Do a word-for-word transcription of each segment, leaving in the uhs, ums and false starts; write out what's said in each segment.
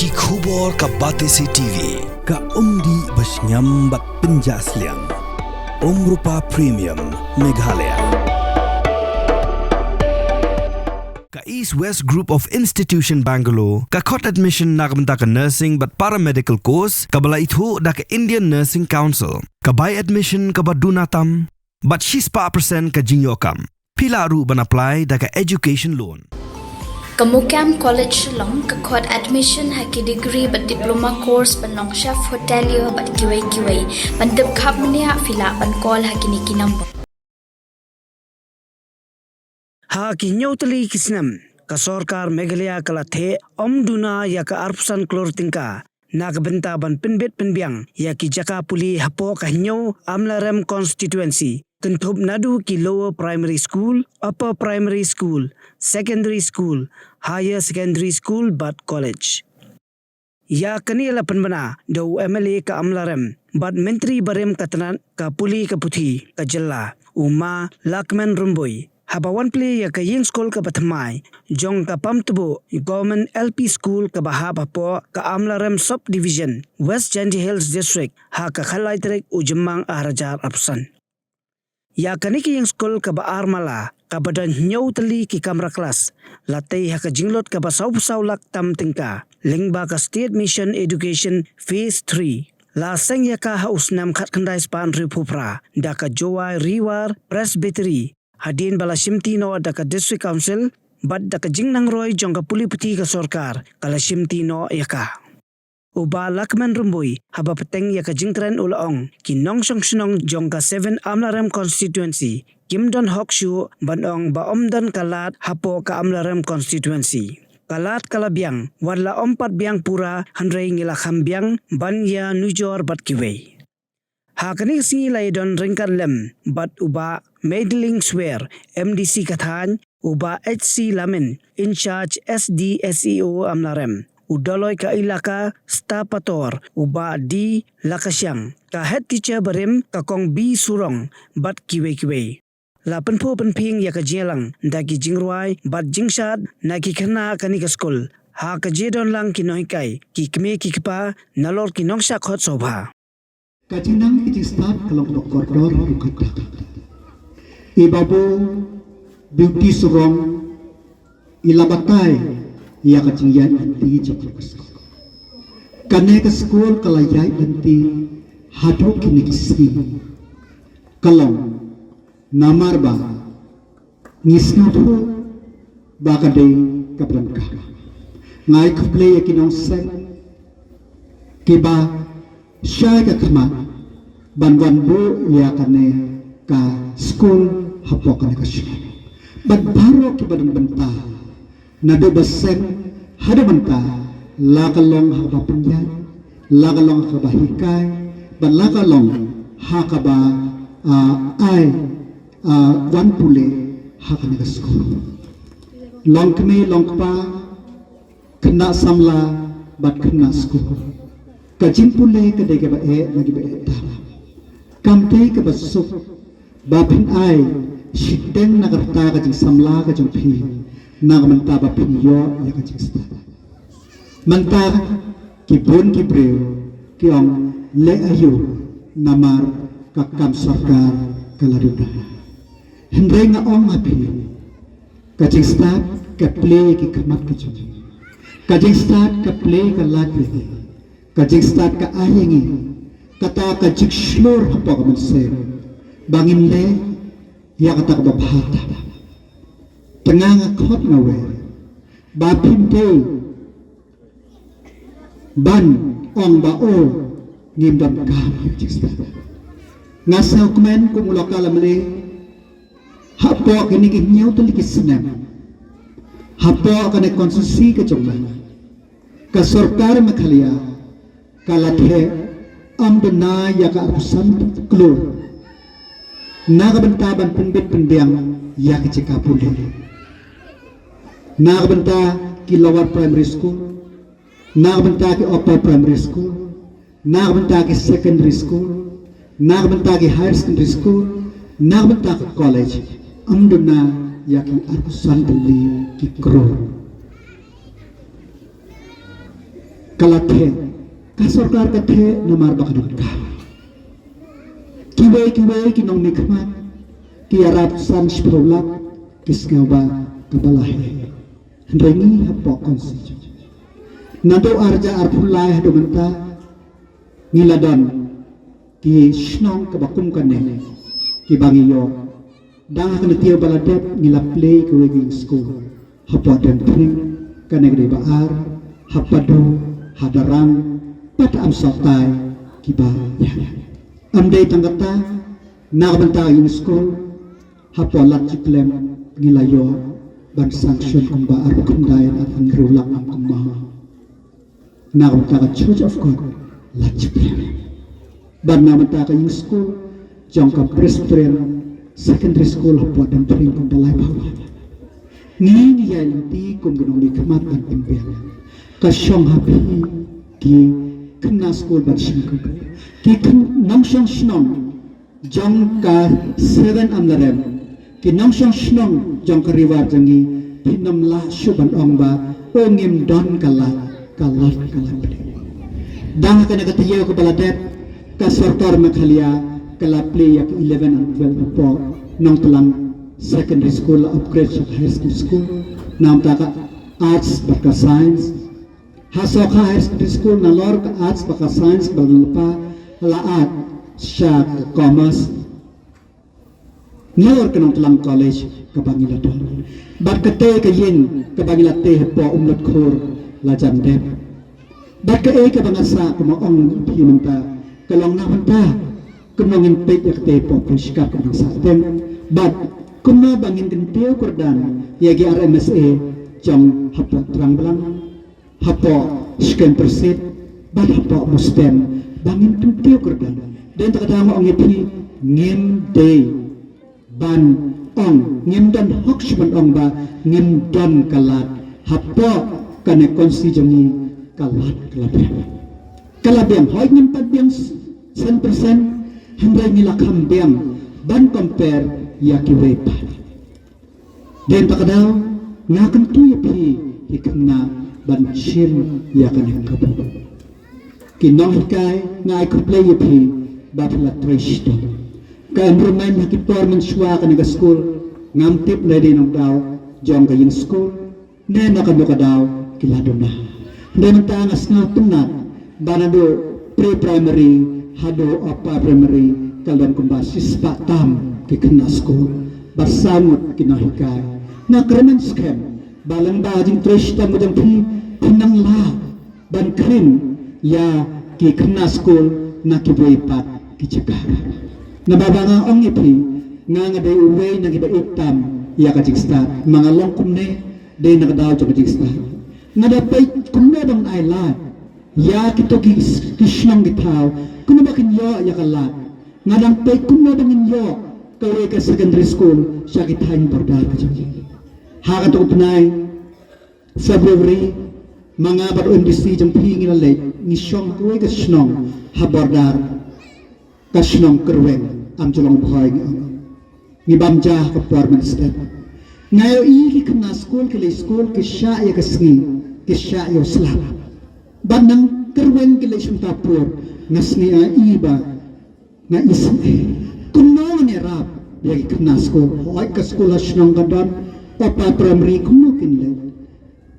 Ki khubor ka Batesi T V, ka umdih ba shngiam bad pynjah sliang. Umrupa Premium, Meghalaya. Ka East West Group of Institution Bangalore, ka khot admission na ka bynta ka nursing bad paramedical course, kaba la ithuh da ka Indian Nursing Council. Ka bai admission kaba duna tam, bad shispah percent ka jingïoh kam. Phi lah ruh ban apply da ka education loan. Ka Mukam College Shillong ka khot admission ha ki degree bad diploma course ban long chef hotelier bad kiwei kiwei. Ban tip khapmniah phi lah ban call ha kine ki number. Ha ki hynñiew tylli ki snem, ka sorkar Meghalaya ka la theh ym duna ïa ka arphew san klur tyngka na ka bynta ban pynbit pynbiang ïa ki jaka pule hapoh ka Hynñiew Amlarem Constituency, kynthup naduh ki Lower Primary School, Upper Primary School, Secondary School, Higher Secondary School bad College. Ïa kane la pynbna da u M L A ka Amlarem bad Myntri barim ka tnad ka pule ka puthi ka jylla, u Ma Lahkmen Rymbui, haba wan plie ïa ka ïing skul kaba thymmai jong ka Pamtbuh Government L P School kaba hap hapoh ka Amlarem Sub Division, West Jaintia Hills District, ha ka khatlai tarik u Jymmang arhajar arphew san. Ïa kane ka ïing skul kaba ar mala, kaba don hynñiew tylli ki kamra klas, la tei ha ka jinglut kaba sawphew saw lak tam tyngka, lyngba ka State Mission Education Phase three. La seng ïa ka ha u snem khatkhyndai spah hynriewphew phra da ka Jowai Ri War Presbytery, hadien ba la shimti noh da ka District Council, bad da ka jingnangroi jong ka pule puthi ka sorkar, ka la shimti noh ïa ka. U Bah Lahkmen Rymbui, haba bteng ïa ka jingkren u la ong, ki nongshong shnong jong ka Seven Amlarem Constituency kim don hok shuh ban ong ba ym don ka lad hapoh ka Amlarem Constituency. Ka lad ka la biang, wat la ym pat biang pura, hynrei ngi la kham biang ban ïanujor bad kiwei. Ha kane ka sngi la ïadon ryngkat lem bad u Bah Madeline Swer, M D C ka thaiñ, u Bah H C Lamin, in charge S D S E O Amlarem, u Doloi ka Elaka Stapator, u Bah D Lakashiang, ka head teacher barim, ka Kong B Surong, bad kiwei kiwei. La pynphuh pynphieng ïa ka jingïalang da ki jingrwai bad jingshad na ki khynnah kane ka skul, ha ka jingdon lang ki nonghikai, ki kmie ki kpa, nalor ki nongshah khot sngewbha. Ka jingnang ka jingstad ka long kaba kordor ruh kata. I Babu Beauty Surong i la batai ïa ka jingïaid lynti jong ka skul. Kane ka skul ka la ïaid lynti haduh kine ki sngi. Ka long namar ba ngi sngewthuh ba ka dei kaba donkam. Nga ai khublei ïa ki nongseng kiba shai ka khmat ban wan buh ïa kane ka skul hapoh kane ka shnong. Bad baroh kiba don bynta, naduh ba seng haduh mynta, la ka long ha kaba pynïaid, la ka long ha kaba hikai, bad la ka long ha kaba, ah, ai, ah, wan pule ha kane ka skul. Long kmie, long kpa, khynnah samla bad khynnah skul. Ka jingpule ka dei kaba eh na kiba eh tam. Kam dei kaba suk ba phin ai shiteng na ka rta ka jingsamla ka jong phi, na ka bynta ba phin ïoh ïa ka jingstad. Mynta ki bun ki briew ki ong leh aïu namar ka kam sorkar ka la duna. Hynrei nga ong ha phi, ka jingstad ka plie ki khmat ka jong ngi. Ka jingstad ka plie ka lad ïa ngi. Ka jingstad ka ai ïa ngi kata ka jingshlur hapoh ka mynsiem ba ngin leh ïa kata kaba bha. Te nga, nga khot nga wer ba phim dei ban ong ba o ngim donkam ïa ka jingstad. Nga sngewkmen kum u local M L A, hapoh kine ki hynñiew tylli ki snem, hapoh kane ka constituency ka jong nga, ka sorkar Meghalaya ka la theh ym duna ïa ka arphew san klur na ka bynta ban pynbit pynbiang ïa ka jaka pule, na ka bynta ki lower primary school, na ka bynta ki upper primary school, na ka bynta ki secondary school, na ka bynta ki higher secondary school, na ka bynta ki college, ym duna ïa ki arphew san tylli ki klur. Ka la theh, ka sorkar ka theh namar ba ka donkam. Kiwei kiwei ki nongmihkhmat ki ïarap san shiphew lak ki sngew ba kaba la heh. Hynrei ngi hapoh constituency, naduh ar hajar arphew lai haduh mynta, ngi la don ki shnong kaba kum kane kiba ngi ïoh. Dang ha kane ka taïew ba la dep ngi la plie kawei ka ïing skul hapoh Dengphring, kane ka dei ba ar, ha Padu, ha Darrang, bad ha Amsohtai kiba ïaid. Ym dei tang kata, na ka bynta ka ïing skul hapoh Lad Jiplem ngi la ïoh ban sanction kumba arphew khyndai, arphew hynriew lak, ym kumba na ka bynta ka Church of God Lad Jiplem. Bad na ka bynta ka ïing skul jong ka Presbyterian Secondary School hapoh Dengphring kumba laiphew. Ngi ngi ïai lynti kum ki nongmihkhmat ban pynbiang. Ka shong ha phi ki khynnah skul ban shim ka. Ki khyn-, nongshong shnong jong ka Seven Amlarem, ki nongshong shnong jong ka Ri War jong ngi, phin ym lah shuh ban ong ba, o, ngim don ka lad, ka lad ka la plie. Dang ha kane ka taïew kaba la dep, ka sorkar Meghalaya ka la plie ïa ka eleven and twelve hapoh Nongtlang Secondary School, la upgrade sha ka higher secondary school, na ka bynta ka arts bad ka science. Ha Sohkha Higher Secondary School nalor ka arts bad ka science ba la lypa, la add sha ka commerce. Nalor ka Nongtlang College kaba ngi la don. Bad katei ka ïing kaba ngi la tei hapoh Umlotkhur la jan dep. Bad kaei kaba nga sah kumba ong ïa phi mynta, ka long na bynta kumno ngin peit ïa katei hapoh Pyrshah kumno ngin sah teng. Bad kumno ba ngin kyntiew kyrdan ïa ki R M S A jong hapoh Thrang Blang, hapoh Shkein Pyrshah, bad hapoh Mustem, ba ngin kyntiew kyrdan. Dei na kata nga ong ïa phi, ngim dei ban ong, ngim don hok shuh ban ong ba ngim don ka lad. Hapoh kane ka constituency jong ngi ka lad ka la biang. Ka la biang, hooid ngim pat biang san percent, hynrei ngi la kham biang ban compare ïa kiwei pat. Dei na kata ka daw nga kyntu ïa phi ki khynnah ban shim ïa kane ka kabu. Ki nonghikai, nga ai khublei ïa phi ba phi la trei shitom. Ka enrollment ha ki por mynshuwa kane ka skul ngam tip lei dei na ka daw jong ka ïing skul ne na kano ka daw ki la duna. Hynrei mynta nga sngewtynnat ba naduh pre-primary haduh upper primary ka la don kumba shispah tam ki khynnah skul bad saw ngut ki nonghikai. Nga kyrmen skhem ba lyngba ka jingtrei shitom ka jong phi, phin nang lah ban khrin ïa ki khynnah skul na kiwei pat ki jaka. Naba ba nga ong ïa phi, nga nga dei uwei na kiba ïeit tam ïa ka jingstad, ma nga long kumne dei na ka daw jong ka jingstad. Nga da peit kumno ban ai lad ïa kito ki, ki shnong ki thaw, kumno ba kin ïoh ïa ka lad. Nga dang peit kumno ba ngin ïoh kawei ka secondary school sha ki thaiñ border ka jong ngi. Ha kato ka bnai February, ma nga bad u M D C jong phi ngi la leit, ngi shong ha kawei ka shnong ha border, ka shnong Kyrweng, Amjulong Bhoi ngi ong. Ngi bam ja ha ka por mynstep. Nga ïohi ki khynnah skul ki leit skul, ki shah ïa ka sngi, ki shah ïa u slap. Bad nang Kyrweng ki leit shim ta pur, nga sngew ïa i ba nga isynei. Kumno ngan ïarap ïa ki khynnah skul? Hooid ka skul ha shnong ka don, upper primary kumno kin leit?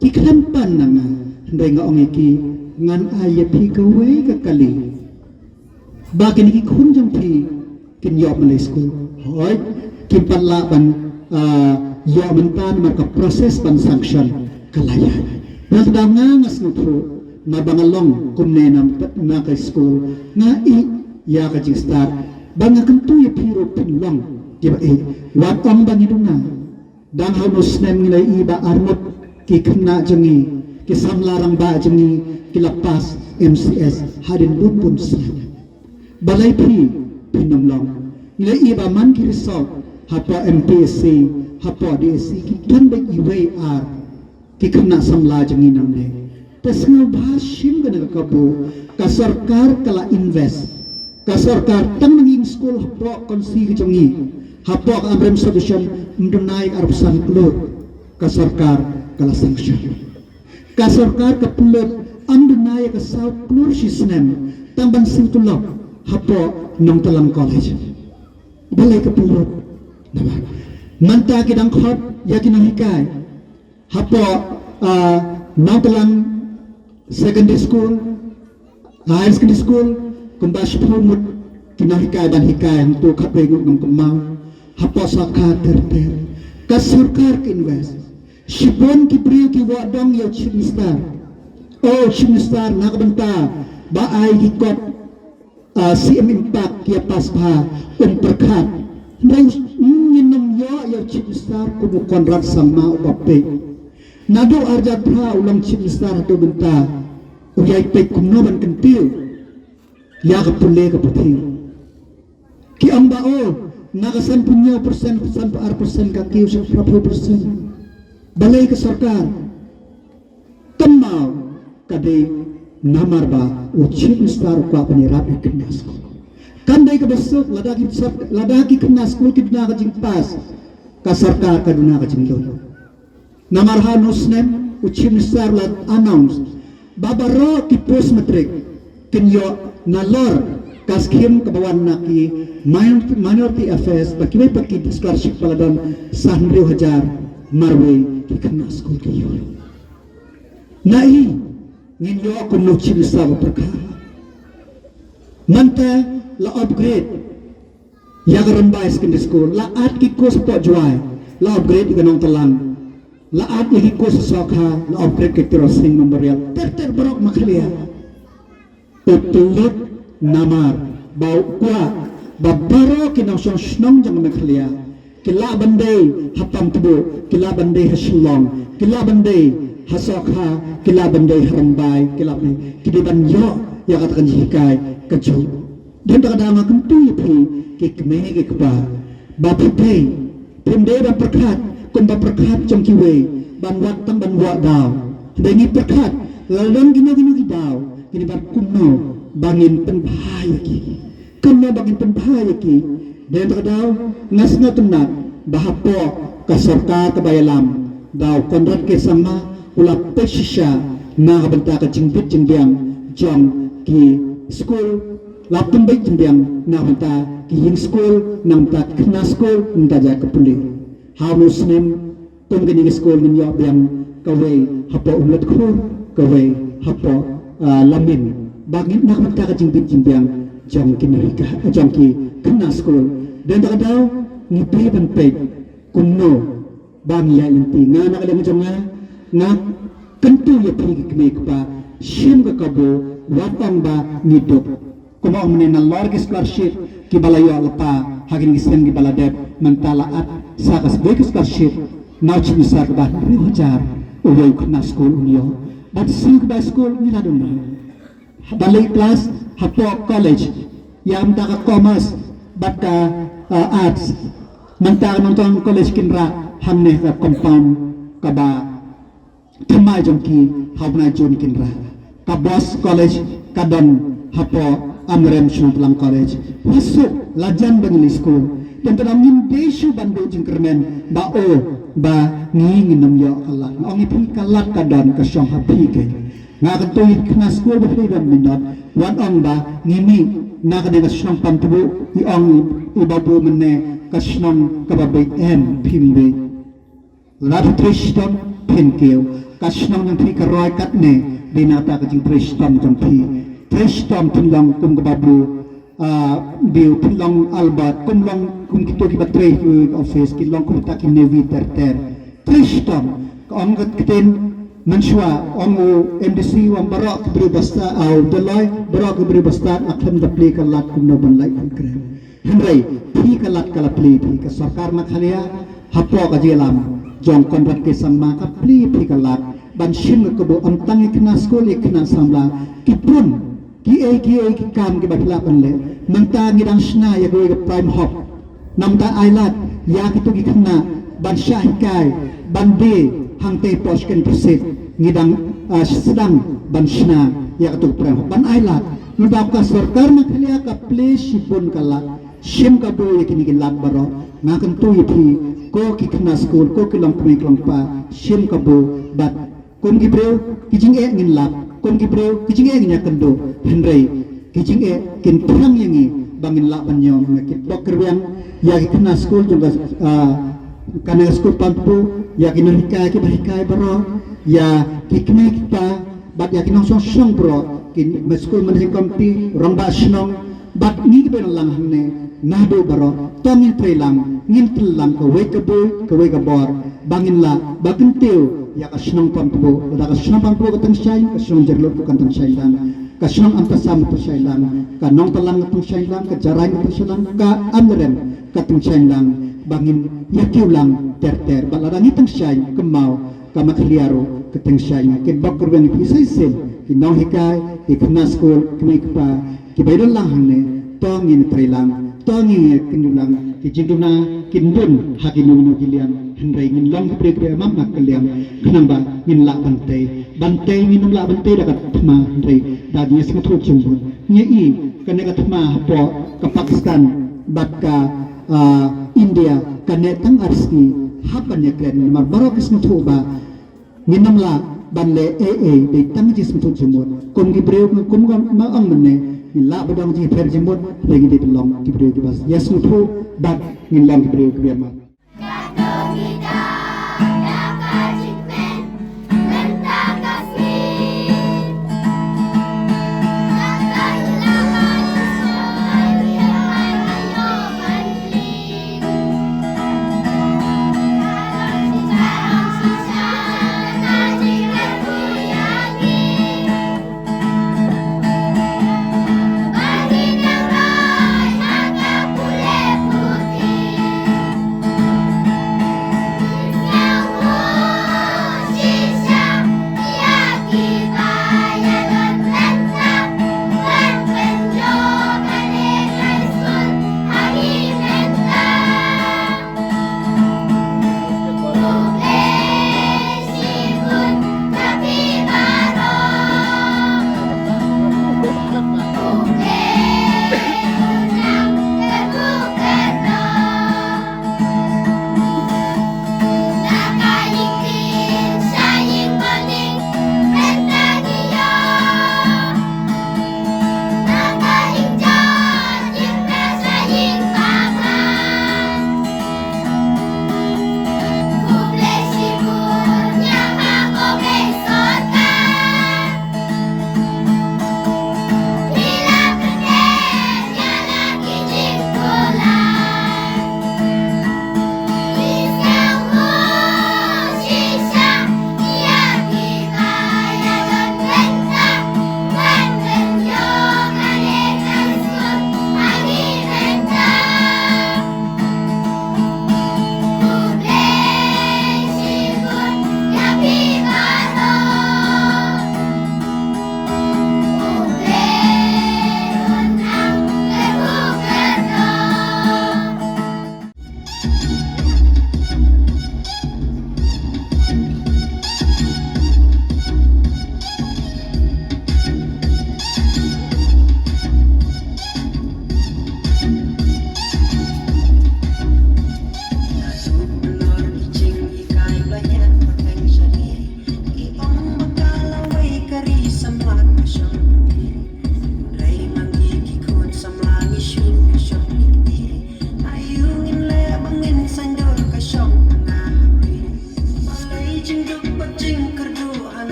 Ki khlem pan na nga, hynrei nga ong ïa ki, ngan ai ïa phi kawei ka kali ba kine ki khun jong phi kin ïoh ban leit skul. Hooid, kim pat lah ban, ah, ïoh mynta namar ka process ban sanction ka la ïaid. Nangta nga, nga sngewthuh, naba nga long kumne na, na ka skul, nga ïeit ïa ka jingstad, bad nga kyntu ïa phi ruh phin long kiba ïeit. Wat ong ba ngi duna. Dang ha uno u snem ngi la ïohi ba arngut ki khynnah jong ngi, ki samla rangbah jong ngi, ki la pass M C S hadien bun bun snem. Balei phi, phin ym long? Ngi la ïohi ba man ki result hapoh M P S C, hapoh D S C, ki don beit iwei ar ki khynnah samla jong ngi nangne. Te sngewbha shim kane ka kabu, ka sorkar ka la invest. Ka sorkar tang na ïing skul hapoh constituency ka jong ngi, hapoh ka Amrem subdivision, ym duna ïa ka arphew san klur, ka sorkar ka la sanction. Ka sorkar ka pynlut Ym duna ïa ka saw klur shi snem tang ban siew tulop hapoh Nongtlang College. Balei ka pynlut? Namar mynta ki dang khot ïa ki nonghikai hapoh, ah, Nongtlang Secondary School, Higher Secondary School, kumba shiphew ngut ki nonghikai ban hikai hangto, khatwei ngut ngam kynmaw. Hapoh Sohkha ter ter. Ka sorkar ka invest. Shibun ki briew ki wad dong ïa u Chief Minister. O Chief Minister, na ka bynta ba ai ki kot, ah, C M Impact ki ïa pass bha, um pyrkhat. Hynrei ngin ym ïoh ïa u Chief Minister kum u Conrad Sangma uba peit. Naduh ar hajar phra u long Chief Minister haduh mynta, u ïai peit kumno ban kyntiew ïa ka pule ka puthi. Ki ong ba, o, na ka sanphew hynñiew percent, sanphew ar percent ka kiew sha ka phraphew percent. Balei ka sorkar? Kynmaw ka dei namar ba u Chief Minister u kwah ban ïarap ïa ki khynnah skul. Kam dei kaba suk lada ki sor-, lada ki khynnah skul ki duna ka jingpass, ka sorkar ka duna ka jinglut. Namar ha u snem u Chief Minister la announce ba baroh ki post matric kin ïoh nalor ka skim kaba wan na ki minor-, Minority Affairs, ba kiwei pat ki scholarship ba la don san hynriew hajar marwei ki khynnah skul ki ïoh. Na i ngin ïoh kumno u Chief Minister ba pyrkhat? Mynta la upgrade ïa ka Rymbai Secondary School, la add ki course hapoh Jowai, la upgrade ïa ka Nongtlang, la add ïa ki course Sohkha, la upgrade ka Tyrosing Memorial, ter ter baroh Meghalaya. U pynlut namar ba u kwah ba baroh ki nongshong shnong jong Meghalaya ki lah ban dei ha Pampdu, ki lah ban dei ha Shillong, ki lah ban dei ha Sohkha, ki lah ban dei ha Rymbai, ki lah ban dei, ki dei ban ïoh ïa kata ka jinghikai kajuh. Don kata ka daw nga kyntu ïa phi ki kmie ki kpa ba phi dei, phim dei ban pyrkhat kumba pyrkhat jong kiwei ban wad tang ban wad daw. Hynrei ngi pyrkhat lada don kino kino ki daw, kine ba kumno ba ngin pynbha ïa ki. Kumno ba ngin pynbha ïa ki? Dei na kata ka daw nga sngewtynnat ba hapoh ka sorkar kaba ïalam da u Conrad K Sangma u la peit shisha na ka bynta ka jingbit jingbiang jong ki skul, la pynbeit jingbiang na ka bynta ki ïing skul, na ka bynta ki khynnah skul, na ka bynta jaka pule. Ha u snem kum kine ki skul ngin ïoh biang kawei hapoh Umlatkhur, kawei hapoh, ah, Lamin. Ba ngin na ka bynta ka jingbit jingbiang jong ki nonghikai, jong ki khynnah skul. Dei na kata ka daw ngi dei ban peit kumno ba ngi ïa lynti. Nga na ka liang jong nga, nga kyntu ïa phi ki kmie ki kpa, shim ka kabu, wat ong ba ngi duk. Kumba ong mynne, nalor ki scholarship kiba la ïoh lypa ha kine ki snem kiba la dep, mynta la add sa kawei ka scholarship na u Chief Minister kaba hynriew hajar uwei u khynnah skul un ïoh. Bad siew kiba skul ngi la don. Ban leit klas hapoh college, ïa mynta ka commerce bad ka, uh, arts. Mynta ka Nongtlang College kin rah hangne ha ka compound kaba thymmai jong ki, ha u bnai June kin rah. Ka Boys College ka don hapoh Amrem sha Nongtlang College. Wa suk la jan ba ngi leit skul. Dei na kata ka daw ngim dei shuh ban duh jingkyrmen ba o ba ngi ngin ym ïoh ka lad. Nga ong ïa phi ka lad ka don, ka shong ha phi keiñ. Nga kyntu ïa ki khynnah skul ba phi dang minot, wat ong ba ngi mih na kane ka shnong Pampdu, i ong i babu mynne ka shnong kaba beit, em, phim beit. Lada phi trei shitom phin kiew. Ka shnong jong phi ka roi katne, dei na kata ka jingtrei shitom jong phi. Trei shitom, phin long kum ka babu, ah, Biu, phin long Albert, kum long kum kito kiba trei ha office, ki long kum kita ki navy ter ter. Trei shitom. Ka ong ka ktien mynshuwa, ong u M D C, ong baroh ki briew ba stad, ah, u Doloi, baroh ki briew ba stad la khlem da plie ka lad kumno ban lait ban kren. Hynrei phi ka lad ka la plie phi, ka sorkar Meghalaya hapoh ka jingïalam jong Conrad K Sangma ka plie phi ka lad ban shim ka kabu, ym tang ïa ki khynnah skul, ïa ki khynnah samla, ki bun kiei kiei ki kam kiba phi lah ban leh. Mynta ngi dang shna ïa kawei ka Prime Hub. Namar ai lad ïa kito ki khynnah ban shah hikai, ban die hangtei hapoh secondary six, ngi dang, ah, sdang ban shna ïa kato ka Prime Hub ban ai lad. Namar ka sorkar Meghalaya ka plie shibun ka lad. Shim kabu ïa kine ki lad baroh. Nga kyntu ïa phi, ko ki khynnah skul, ko ki longkmie ki longkpa, shim kabu bad kum ki briew, ki jingeh ngin lap, Kum ki briew ki jingeh ngin ïakynduh, hynrei ki jingeh kin thrang ïa ngi ba ngin lah ban ñiom. Nga kitbok kyrwiang ïa ki khynnah skul jong ka, ah, kane ka skul Pampbu, ïa ki nonghikai kiba hikai baroh, ïa ki kmie ki kpa bad ïa ki nongshong shnong baroh, ki School Managing Committee, rangbah shnong, bad ngi kiba don lang hangne, naduh baroh, to ngin trei lang, ngin kyl lang kawei ka bor, kawei ka bor, ba ngin lah ba kyntiew ïa ka shnong Pampbu, lada ka shnong Pampbu ka tyngshaiñ, ka shnong Jyrlut ruh kan tyngshaiñ lang, ka shnong Amtasam ka tyngshaiñ lang, ka Nongtlang ka tyngshaiñ lang, ka Jarain ka tyngshaiñ lang, ka Amlarem ka tyngshaiñ lang, ba ngin ïa kiew lang ter ter, bad lada ngi tyngshaiñ, kynmaw ka Meghalaya ruh ka tyngshaiñ. Nga kitbok kyrwiang ïa phi sa shisien, ki nonghikai, ki khynnah skul, ki kmie ki kpa kiba don lang hangne, to ngin trei lang, to ngin ïa kyntiew lang, ki jingduna kin bun ha kino kino ki liang, hynrei ngin long ki briew kiba ïamap na ka liang, khnang ba ngin lah ban tei. Ban tei ngin ym lah ban tei da ka thma, hynrei da ka jingsngewthuh jingmut. Ngi i kane ka thma hapoh ka Pakistan bad ka, ah, India, kane tang ar sngi hap ban ïakren, namar baroh ki sngewthuh ba ngin ym lah ban leh ei ei, dei tang jingsngewthuh jingmut. Kum ki briew, kum ka ma ong mynne, ngin lah ba don jingpher jingmut, hynrei ngi dei ban long ki briew kiba ïasngewthuh bad ngin long ki briew kiba ïamap.